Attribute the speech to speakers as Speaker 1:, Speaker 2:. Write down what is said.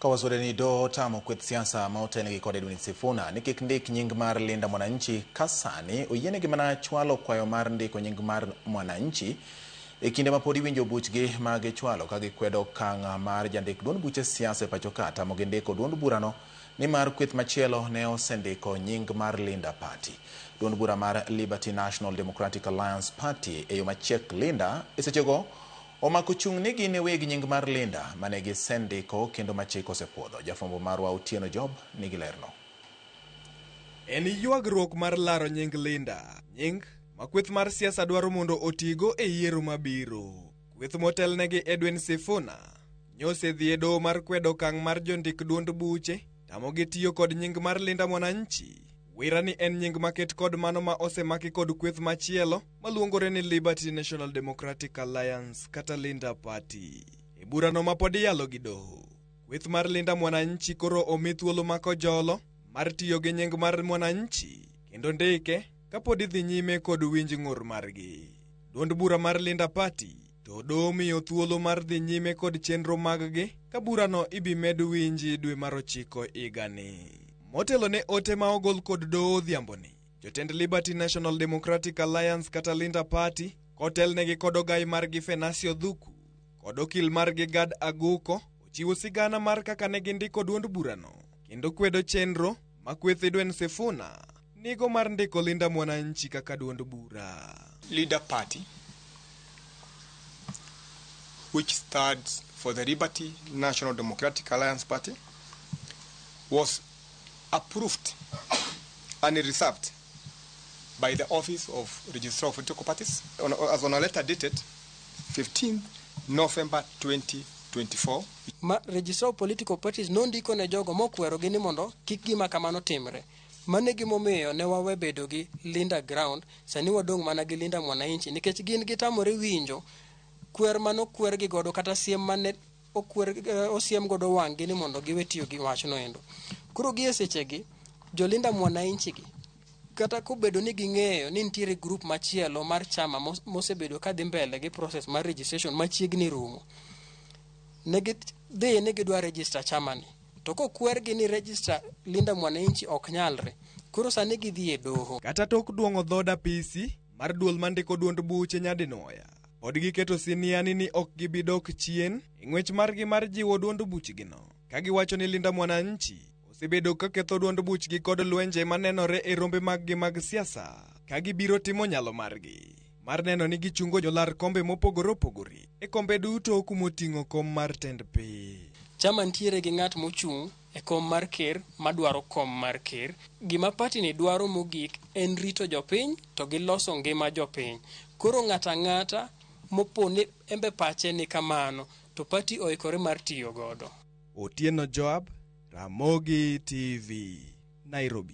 Speaker 1: Kawasore ni doho otamo kweth siasa ma otelnegi kod Edwin Sifuna ni kik ndik nying mar Linda Mwananchi ka sani oyienegi mana chwalo kwayo mar ndiko nying mar Mwananchi e kinde ma pod iwinjo buchgi ma gichwalo ka gikwedo okang' mar jandik duond buche siasa e pacho ka tamogi ndiko duond burano nimar kweth machielo ne osendiko nying mar Linda Party. Duond bura mar Liberty National Democratic Alliance Party e yo machiek Linda e sechego omako chung' ni gin e weg nying mar Linda mane gisendiko kendo ma chik osepuodho. Jafwambo marwa Otieno Job nigi lerno.
Speaker 2: En ywagruok mar laro nying Linda, nying ma kweth mar siasa dwaro mondo otigo e yiero mabiro. Kweth motelnegi Edwin Sifuna nyosedhi e doho mar kwedo okang' mar jondik duond buche tamogi tiyo kod nying mar Linda Mwananchi. Wira ni en nying maket kod mano ma osemaki kod kweth machielo maluongore ni Liberty National Democratic Alliance kata Linda Party. E burano ma pod iyalo gi doho, kweth mar Linda Mwananchi koro omi thuolo makojolo mar tiyo gi nying mar Mwananchi kendo ndike kapod idhi nyime kod winj ng'ur margi. Duond bura mar Linda Party to doho miyo thuolo mar dhi nyime kod chenro mag-gi ka burano ibi med winji dwe mar 9 higani. Motelo ne ote ma ogol kod doho odhiamboni, jotend Liberty National Democratic Alliance kata Linda Party kotelnegi kod ogai margi Fenasio Dhuku kod okil margi Gad Aguko ochiwo sigana mar kaka ne gindiko duond burano kendo kwedo chenro ma kweth Edwin Sifuna nigo mar ndiko Linda Mwananchi kaka duond bura.
Speaker 3: Linda Party, which stands for the Liberty National Democratic Alliance Party, was approved and reserved by the Office of Registrar of Political Parties as on a letter dated 15th November 2024.
Speaker 4: Ma Registrar of Political Parties nondiko ne jogo mokwerogi ni mondo kik gima kamano timre. Mano e gimomiyo ne wawe bedo gi Linda Ground, sani wadong' mana gi Linda Mwananchi nikech gin gitamore winjo kwer manokwergi godo kata siem mane okwer, osiem godo wang'gi ni mondo giwe tiyo gi wachno endo. Koro gi e sechegi, jo Linda Mwananchi gi kata kobedo ni ging'eyo ni nitiere group machielo mar chama mosebedo kadhi mbele gi process mar registration machiegni rumo, ne gidhi ni gidwa register chama ni to kokwergi ni register Linda Mwananchi ok nyalre, koro sani gidhi e doho.
Speaker 2: Kata tok duong'o dhood apisi mar duol mandiko duond buche nyadinwoya, pod giketo siniani ni ok gibi dok chien e ng'wech margi mar jiwo duond buchgino, ka giwacho ni Linda Mwananchi osebedo ka ketho duond buchgi kod lwenje manenore e rombe maggi mag siasa, ka gibiro timo nyalo margi mar neno ni gichungo jolar kombe mopogore opogore e kombe duto kumoting'o kom mar tend piny.
Speaker 4: Chama nitiere gi ng'at mochung' e kom mar ker madwaro kom mar ker. Gima party ni dwaro mogik en rito jopiny to gi loso ngima jopiny. Koro ng'ato ang'ata mopo ni embe pache ni kamano to party oikore mar tiyo godo.
Speaker 2: Otieno Joab, Ramogi TV, Nairobi.